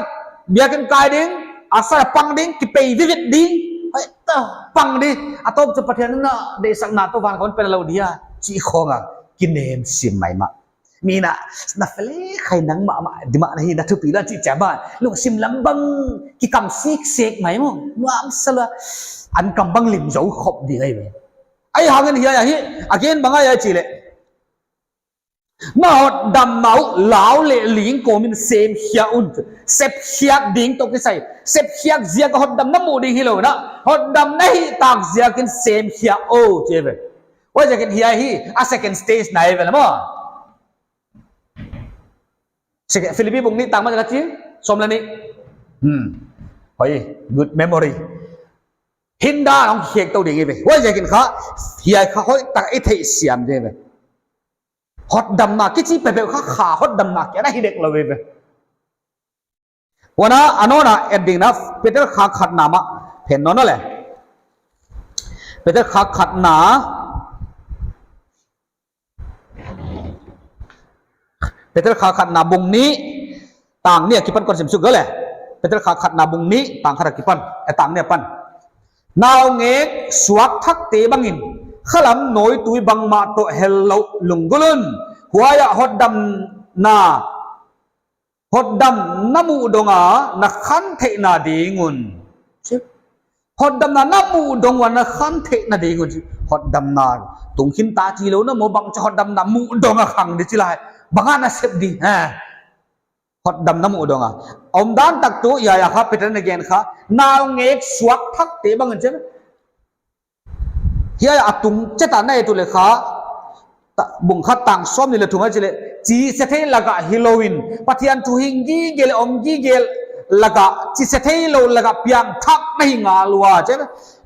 biakinn kai ding, a sa pang ding, kipei vivit ding, hoihtak pang di, a tawp chu Pathian in a deihsakna toh van kon pen lou dia, chi khong a, kinem sim maimah. Mi na, na fele khai nang mahmah, di mah na hi na thupi la chi chiang a, lungsim lam bang, kikam siksek mai maw, nuam sa lua, an kam bang lim zou khop di ei ve. Ei hangin hiai ahi, again bang ahia chih leh. Na hotdamna uh lau leh ling kawm in semkhia un. Sepkhiak ding toh kisai. Sepkhiak ziak a hotdamna mu ding hilou in a. Hotdamna hih tak ziakin semkhia o, chi ve. Huaiziakin hiai hi, a second stage na ei ve leh maw. Second, Philippi bung nih tang ma ka chi, sawm leh nih. Hmm. Hoih, good memory. Hindan hong kikhek tou ding ei ve. Huaiziakin kha, hiai kha hoihtak i theihsiam ding ei ve. Hotdamna kichi peuhpeuh kha, kha hotdamna kia na hi dek lou ei ve. Huan a, a nawn a et ding na, Peter khatna mah phen nawn le. Peter khatna, Peter khatna bung nih, tang nih akipan kon sim suk le. Peter khatna bung nih, tang khat akipan, eh, tang nih apan. Naungek suak thakte bangin, khalam nawitui bangmah toh hellouh lunggulh un. Huai ah hotdamna, hotdam na muh dong a na khan theihna ding un. Hotdamna na muh dong ua na khan theihna ding un. Hotdamna tungkhin ta chi lou na maw, bangchi hotdamna muh dong a khang di chi lai. Bang a na sep di, ha. Hotdamna muh dong a. Omdan tak tuh, hiai a kha, Peter na gen kha, naungek suak thakte bangin chi. Hiai a tung chet a na et uleh kha, ta-, bung khat tang sawmnih leh thum a chi leh, chih se thei lak ah hilou in, Pathian thu hing gige leh om gige lak ah, chih se theilou lak ah piangthak na hi ngal ua, chi.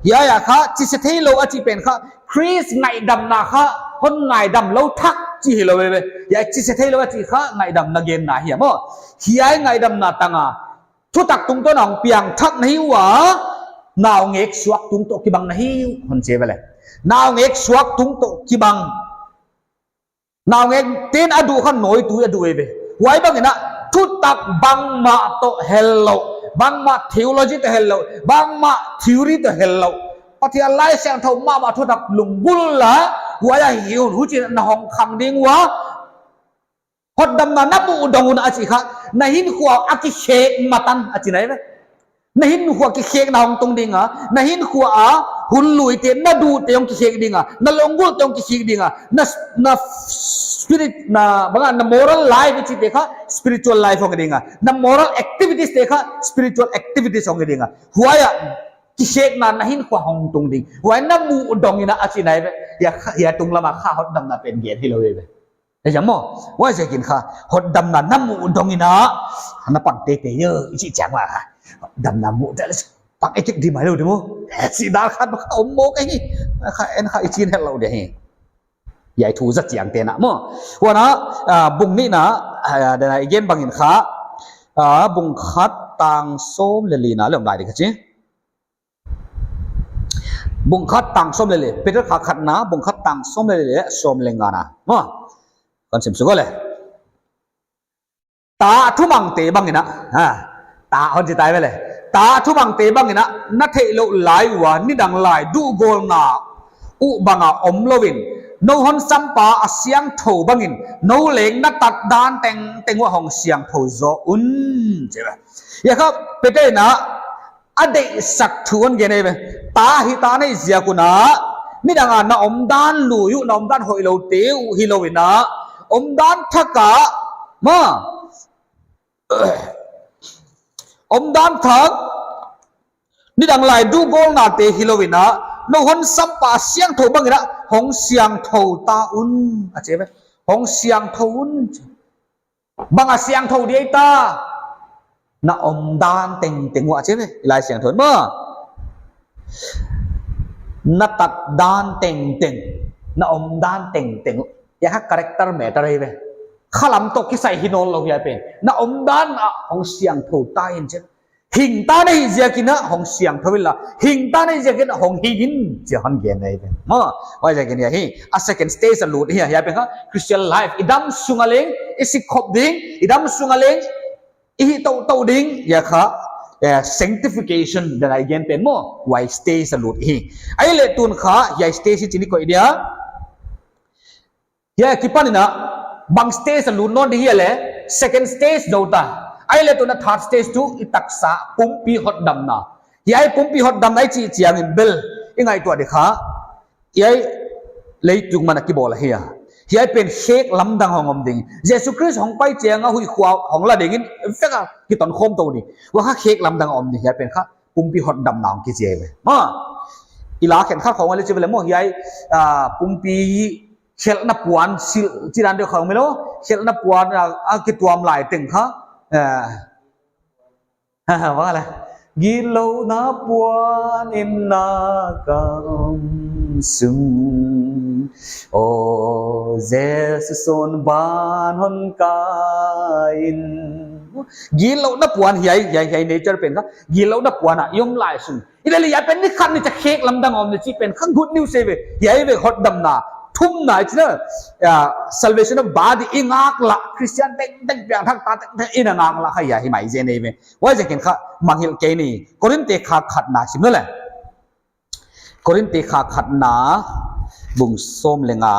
Hiai a kha, chih se theilou a chih pen kha, Khrist ngaihdamna kha, hon ngaihdam lou thak chih hilou ve. Hiai chih se theilou a chih kha, ngaihdamna genna hi a maw. Hiai ngaihdamna tang a, thutak tungtawn a hong piangthak na hi ua, naungek suak tung toh kibang na hi uh, hon chi ve le. Naungek suak tung toh kibang. Naungekte'n a duh kha nawitui a duh ve. Huai bangin a, thutak bangmah toh hellouh, bangmah theology toh hellouh, bangmah theory toh hellouh. Pathian Laisiangthou mahmah thutak lunggulh a, huai a hi un, huchiin na hong khang ding ua, hotdamna na muh dong un a chih kha, na hinkhua a kikhek matan a chihna ve. Na hinkhua kikhekna hong tung ding a, na hinkhua a hun luite, na duhte hong kikhek ding a, na lunggulhte hong kikhek ding a, na, na spirit, na, bang a, na moral life i chihte kha, spiritual life hong ding a, na moral activities te kha, spiritual activities hong ding a. Huai a, kikhekna na hinkhua hong tung ding. Huai na muh dong in a chihna ve. Hiai kha, hiai tunglam a kha hotdamna pen gen hilou ve. Ei jam maw, huaiziakin kha, hotdamna na muh dong in a, na pang teitei uh, i chih chiang ua kha. Hotdamna muh tel, pang ekek di mai lou di maw. Chih dan khat kha om maw ka hi. Kha en kha i chin het lou di hi. Hiai thu zat chiang te na maw. Huan a, ah, bung nihna, ah, dan a i gen bangin kha, ah, bung khat tang sawm leh lina leh om lai di kha chi. Bung khat tang sawm leh li, Peter khatna, bung khat tang sawm leh li, sawm leh ngana. Maw, kon sim suk le. Ta thumangte bangin a, ha, ta hon chi tai ve le. Ta thumangte bangin a, na theihlouh lai ua, nidang lai duhgawlna uh bang a omlou in, nou hon sampa a siangthou bangin, nou leng na tat dan tengteng uah hong siangthou zaw un. Chi ve. Hiai kha, Peter in a, a deihsak thu hon gen ei ve. Ta hita na hih ziak un a, nidang a na omdan lui uh, na omdan hoihlou te uh hilou in a, omdan thak a, maw, omdan thak, nidang lai duhgawlna te hilou in a, nou hon sampa siangthou bangin a, hong siangthou ta un, a chi ve. Hong siangthou un. Bang a siangthou di ei ta? Na omdan tengteng uah chi ve, i Laisiangthou in maw. Na tat dan tengteng, na omdan tengteng uh. Hiai kha character matter ei ve. Khalam toh kisai hi nawnlou hiai pen. Na omdan ah hong siangthou ta in chi. Hing ta na hih ziakin a hong siangthou inla, hing ta na hih ziakin a hong hing in, chi hon gen ei ve. Maw, huaiziakin hiai hi, a second stage a lut hi, hiai pen kha, Christian life, i dam sung a leng, i sik khop ding, i dam sung a leng, i hih toutou ding, hiai kha, eh, sanctification, dan a i gen pen maw, huai stage a lut hi. Ahihleh tun kha, hiai stage hi chih i koih dia. Hiai akipan in a, bang stage a lut nawn di hia le, second stage zou ta. Ahihleh tun a third stage tuh i taksa pumpi hotdamna. Hiai pumpi hotdamna i chih chiangin bel, i ngaihtuah di kha. Hiai leitung man a kibawl ahi a. Hiai pen khek lamdang hong om ding. Jesu Khrist hong pai chiang a huihkhua hong la dingin, vek a kiton khawm tou ding. Huai kha khek lamdang om ding hiai pen kha. Pumpi hotdamna hong kichi ei ve. Maw. I la khenkhat khong a leh chi ve le maw hiai, ah, pumpi khelhna puan sil, chi dan deuh khong mai lou. Khelhna puan a, a kituam lai teng kha. Eh. Ha, ha, bang a le. Gitlouhna puan in na kam sung, O Jesu son ban hon kai in. Gitlouhna puan hiai, hiai, hiai nature pen kha. Gitlouhna puan a i om lai sung. I leh hiai pen ni khat ni cha khek lamdang om ni chih pen kha good news eive. Hiai ve hotdamna. Thumna i chih na. Ya, salvation of body i ngaklah. Christian tengteng piangthak ta tengteng i na ngaklah kha hiai hi mai zen eive. Huaiziakin kha mangngilh kei ni. Korinte khat khatna sim na le. Korinte khat khatna bung sawm leh nga.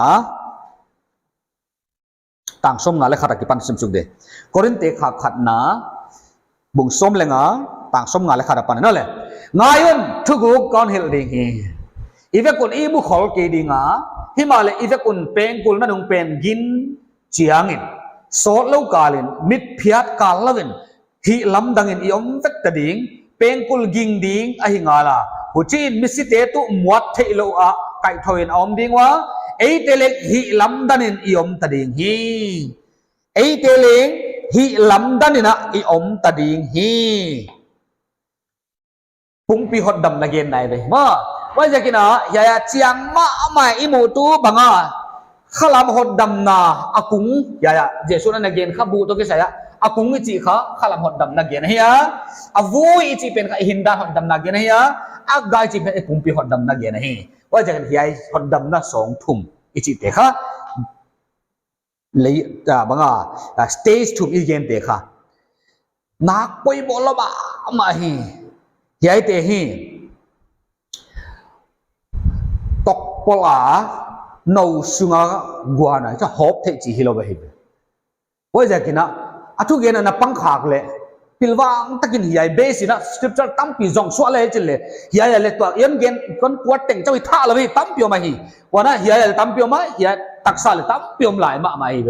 Tang sawm nga leh khat a kipan sim suk de. Korinte khat khatna bung sawm leh nga, tang sawm nga leh khat a pan na le. Ngai un, thuguk kon hilh ding hi. I vek un i mu khol kei ding a, himahleh i vek un pengkul nanung pen gin chiangin, sawtlou kalin, mitphiat kal louin, hihlamdangin i om vek ta ding, pengkul ging ding ahi ngala. Huchiin misite tuh muat theihlouh a kaihthouin a om ding ua, eite leng hihlamdanin i om ta ding hi. Eite leng hihlamdanin a i om ta ding hi. Pumpi hotdamna genna eive. Maw, huaiziakin a, hiai a chiang mahmah i muh tu bang a. Khalam hotdamna a kung, hiai a, Jesu'n a na gen kha bu toh kisai a. A kung i chih kha, khalam hotdamna gen ahi a. A vui i chih pen kha, i hindan hotdamna gen ahi a. A gai chih pen i pumpi hotdamna gen ahi. Huaiziakin hiai hotdamna sawng thum i chihte kha. Lei, ah, bang a, ah, stage thum i gente kha. Nak poimoh lou mahmah hi. Hiaite hi. Tokpol a, nou sunga guan a, cha hawp theih chih hilou ahi. Huaiziakin a, a thugenna na pang khak leh. Pilvang takin hiai base in a scripture tampi zong suah leh chih leh. Hiai a leh tua, i hon gen, kon kuat teng chauh i tha lou hi tampi om ahi. Huan a hiai a leh tampi om a, hiai taksa leh tampi om lai mahmah hi.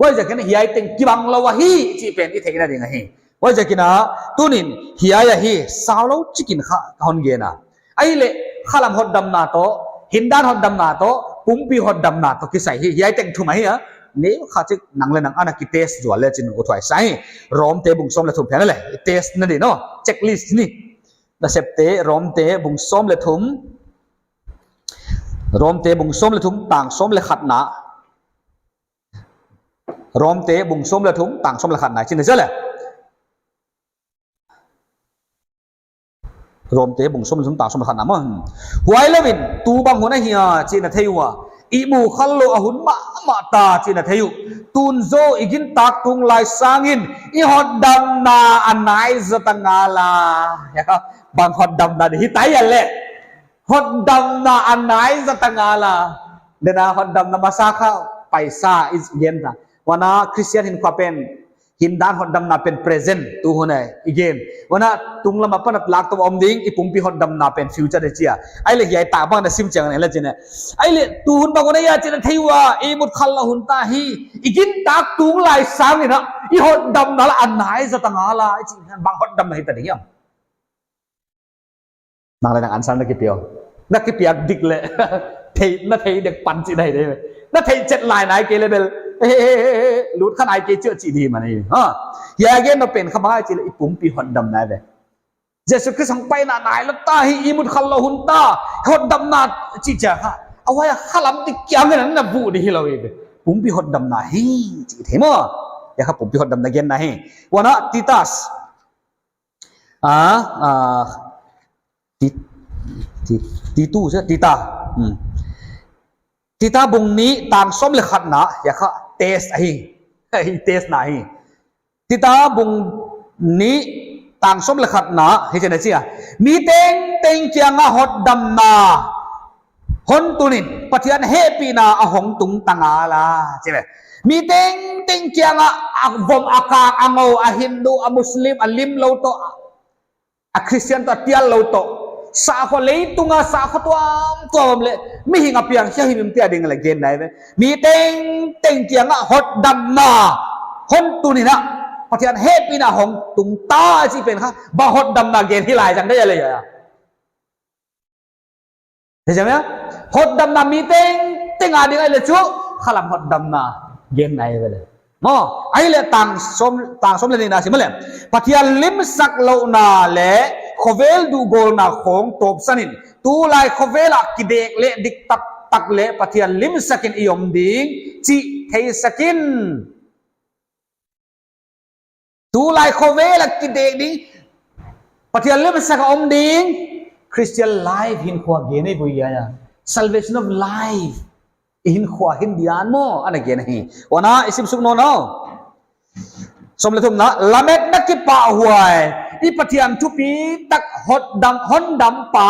Huaiziakin hiai teng kibang lou ahi, chih pen i theihna ding ahi. Huaiziakin a, tunin hiai ahi, saulou chikin kha, ka hon gen a. Ahihleh, khalam hotdamna toh, hindan hotdamna toh, pumpi hotdamna toh, kisai hi, hiai teng thum ahi a, ni kha chik nang leh nang ana ki test zual leh chin uthuai sa hi, Rom te bung sawm leh thum pen leh, test na di no, checklist ni, Nasepte, Rom te bung sawm leh thum, Rom te bung sawm leh thum, tang sawm leh khatna, Rom te bung sawm leh thum, tang sawm leh khatna, chin leh. Rom te bung sawm leh thum tang sawm leh khatna maw. Huai louin, tu bang hun ahi a, chih na thei ua. I mu khallouh a hun mahmah ta, chih na thei uh. Tun zaw i gintak tung lai sangin, i hotdamna a nai zota ngala. Bang hotdamna di hi tai a leh. Hotdamna a nai zota ngala. Dena hotdamna masa kha paisa i gen ta. Huan a Christian hinkhua pen hindan hotdamna pen present, tu hun a i gen. Huan a tunglam apan a lak toh om ding, i pumpi hotdamna pen future di chi a. Ahihleh hiai ta bang na sim chiang na leh chin a. Ahihleh tu hun bang hun ahi a chih na thei ua, i mut khallouh hun ta hi, i gintak tung lai sangin a, i hotdamna la a nai zota ngala, i chih bang hotdamna hi ta ding hiam. Nang leh nang answer na kipia. Na kipiak dik leh. Thei, na thei dek pan chih nai de. Na theih chet lai nai kei leh bel. He, he, he, he, he. Lut kha nai kei chih chih di mah ni. Ha. Hiai a gen na pen kha bang chih leh i pumpi hotdamna ve. Jesu Khrist hong paina nai lou ta hi i mut khallouh hun ta. Hotdamna chih chia kha. A huai a khalam di kiang na bu di hilou ve. Pumpi hotdamna hi chih thei maw. Hiai kha pumpi hotdamna genna hi. Huan a Titus. A, a, Ti-, Ti-, Titu, Tita. Hmm. Tita bung nih tang sawm leh khatna, hiai kha test ahi. Hiai test na hi. Tita bung nih tang sawm leh khatna, hichi'n a chi a. Mi tengteng kianga hotdamna hon tunin, Pathian hehpihna a hong tung ta ngala. Chi ve. Mi tengteng kianga a vom a kang a ngou a Hindu a Muslim a limlou toh a Christian toh a tial lou toh. Sahkhua leitunga sahkhua tuamtuam leh mihing a piang hiai hi mim tia ding leh gen nai ve. Mi tengteng kianga hotdamna hon tunin a Pathian hehpihna hong tung ta chih pen kha. Bang hotdamna gen hi lai zang de ya le ya. Hejam ya? Hotdamna mi tengteng a ding ahihleh chu, khalam hotdamna gen nai ve le. Maw, ahihleh tang sawm, tang sawm leh nihna sim leh. Pathian limsak louhna leh Khovel duhgawlna khawng tawpsan in, tulai khovel a kidek leh dik taktak leh Pathian limsak in i om ding chih theisak in. Tulai khovel a kidek ding, Pathian limsak a om ding, Christian life hinkhua gen ei ve hiai ah. Salvation of life. I hinkhua hi diam maw, ana gen hi. Huan ah, i sim suk nawn aw. Sawm leh thumna, lametna kipahhuai, i Pathian thupitak hotdam, hondampa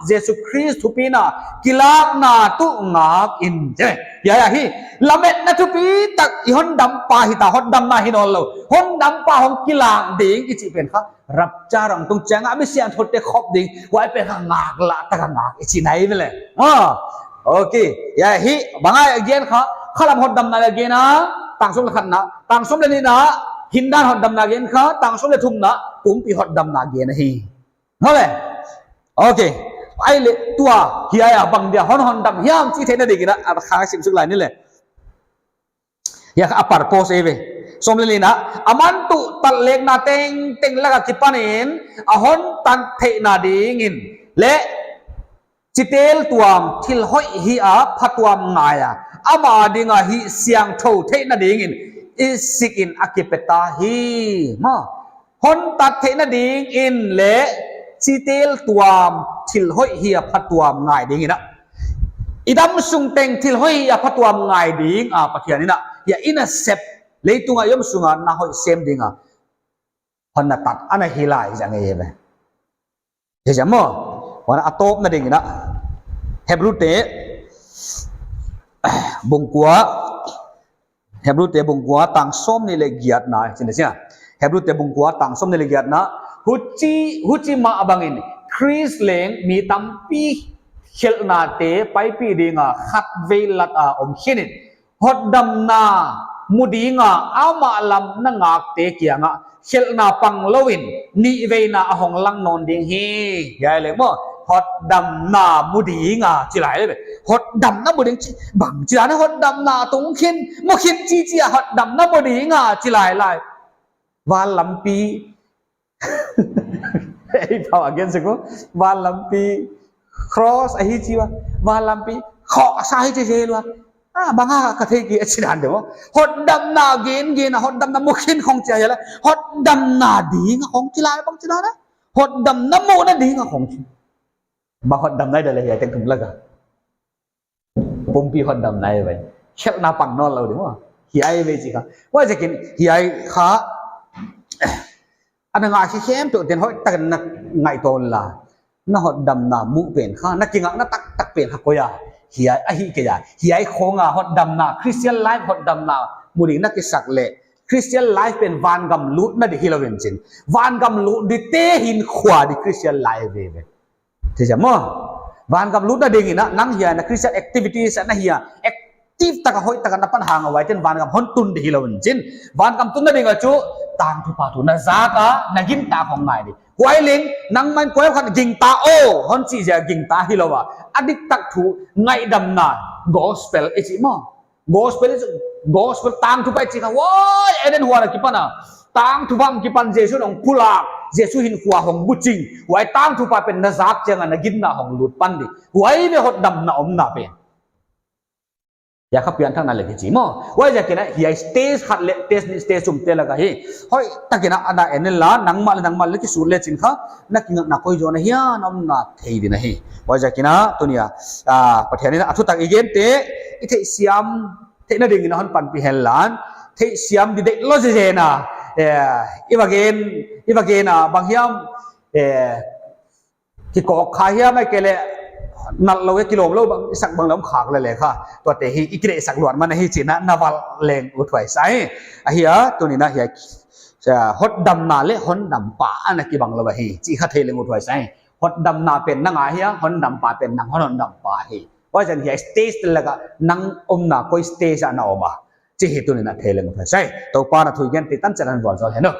Jesu Khrist thupina kilakna tuh ngak in. Hiai ahi, lametna thupitak i hondampa hita, hotdamna hi nawnlou. Hondampa hong kilak ding i chih pen kha, rapture hong tung chiang a mi siangthoute khop ding, huai pen kha ngaklah taka ngak i chihna ahi ve leh. Ah, okay. Hiai ahi, bang a gen kha, khalam hotdamna a gen a, tang sawm leh khatna, tang sawm leh nihna, hindan hotdamna gen kha, tang sawm leh thumna, pumpi hotdamna gen ahi. Maw leh. Okay. Ahihleh tua, hiai ah bang dia hon hondam hiam chih theihna dingin a, a kha sim suk lai ni leh. Hiai kha a purpose ahi ve. Sawm leh lina, aman tuh tatlekna tengteng lak a kipan in, a hon tan theihna dingin, leh chitel tuam thil hoih hih a phatuam ngai a, ama ding a hih siangthou theihna dingin, i sik in a kipe ta hi. Maw. Hon tat theihna dingin leh chitel tuam thil hoih hih a phatuam ngai dingin a. I dam sung teng thil hoih hih a phatuam ngai ding a Pathian in a. Hiai in a sep leitung a i om sung a na hoih sem ding a. Hon na tat ana hi lai zang ei ve. Hiai zang maw. Huan a tawpna dingin a. Hebrute bung kua Hebrute bung kua tang sawmnih leh giatna, chin sia. Hebrute bung kua tang sawmnih leh giatna. Huchi, huchimah bangin, Khrist leng mi tampi khelhnate paipih ding a khatvei lat a om khin in. Hotdamna mu ding a amah lam na ngakte kiang a khelhna pang lou in, nihveina a hong lang nawn ding hi. Hiai leh maw, hotdamna mu ding a, chi lai leh. Hotdamna mu ding chi, bang chi lai na hotdamna tung khin, mu khin chi chi a hotdamna mu ding a, chi lai lai. Van lampi. Ei, pau a gen sek uh, van lampi. Cross ahi chi ua, van lampi. Khosa ahi chi chi lua. Ah, bang a ka thei ki a chi dan deuh. Hotdamna gen gen a, hotdamna mu khin khong chi a hiai leh. Hotdamna ding a khong chi lai bang chi dan a. Hotdamna muhna ding a khong chi. Bang hotdamna i de leh hiai teng thum lak a. Pumpi hotdamna ahi ve. Khelhna pang nawnlou ding maw. Hiai ve chi kha. Huaiziakin hiai kha. Ana ngaikhia khempeuh ten hoihtak in na ngaihtuah un la. Na hotdamna mu pen kha, na kingakna taktak pen kha koi a. Hiai ahi kei a. Hiai khong a hotdamna, Christian life hotdamna mu ding na kisak leh. Christian life pen vangam lutna di hilou in chin. Vangam lut dite hinkhua di Christian life ve ve. Thei zia maw. Vangam lutna dingin a, nang hiai na Christian activities a na hiai a active taka hoihtaka na pan hang a, huaiten vangam hon tun di hilou in chin. Vangam tunna ding a chu, tangthupha thu na zak a, na gintak khong ngai di. Huai leng, nangman kuapeuh khat gingta aw, hon chih zia gingta hilou a. A diktak thu, ngaihdamna, gospel i chih maw. Gospel, gospel tangthupha i chih kha, huai Eden huan a kipan a. Tangthupha a kipan Jesu hong pulak, Jesu hinkhua hong buching. Huai tangthupha pen na zak chiang a na ginna hong lut pan di. Huai ve hotdamna omna pen. Hiai kha pianthakna leh kichi maw. Huaiziakin a hiai stage khat leh stage nih stage thum te lak a hi. Hoihtakin a na en inla, nangmah leh nangmah leh kisut leh chin kha, na kingakna koi zaw na hiam na omna thei ding ahi. Huaiziakin a, tuni a, ah, Pathian in a thutak i gente, i theihsiam theihna dingin a hon panpih henla, theihsiam di deih lou zezen a, eh, i va gen, i va gen a, bang hiam, eh, kikawk kha hiam ahihkeileh, nalh lou e kilawm lou bang, i sak bang leh om khak leh leh kha. Tuate hi, i kideihsak luat man ahi chih na, na va leng uthuai sa hi. Ahi a, tuni a hiai, ah, hotdamna leh hondampa ana kibang lou ahi. Chih kha thei leng uthuai sa hi. Hotdamna pen nang ahi a, hondampa pen nang hon hondampa hi. Huaiziakin hiai stage te lak a nang omna koi stage a na om a. Chih hi tuni a thei leng uthuai sa hi. Toupa'n a thu i gente tan chiang a hon vualzawl hen aw.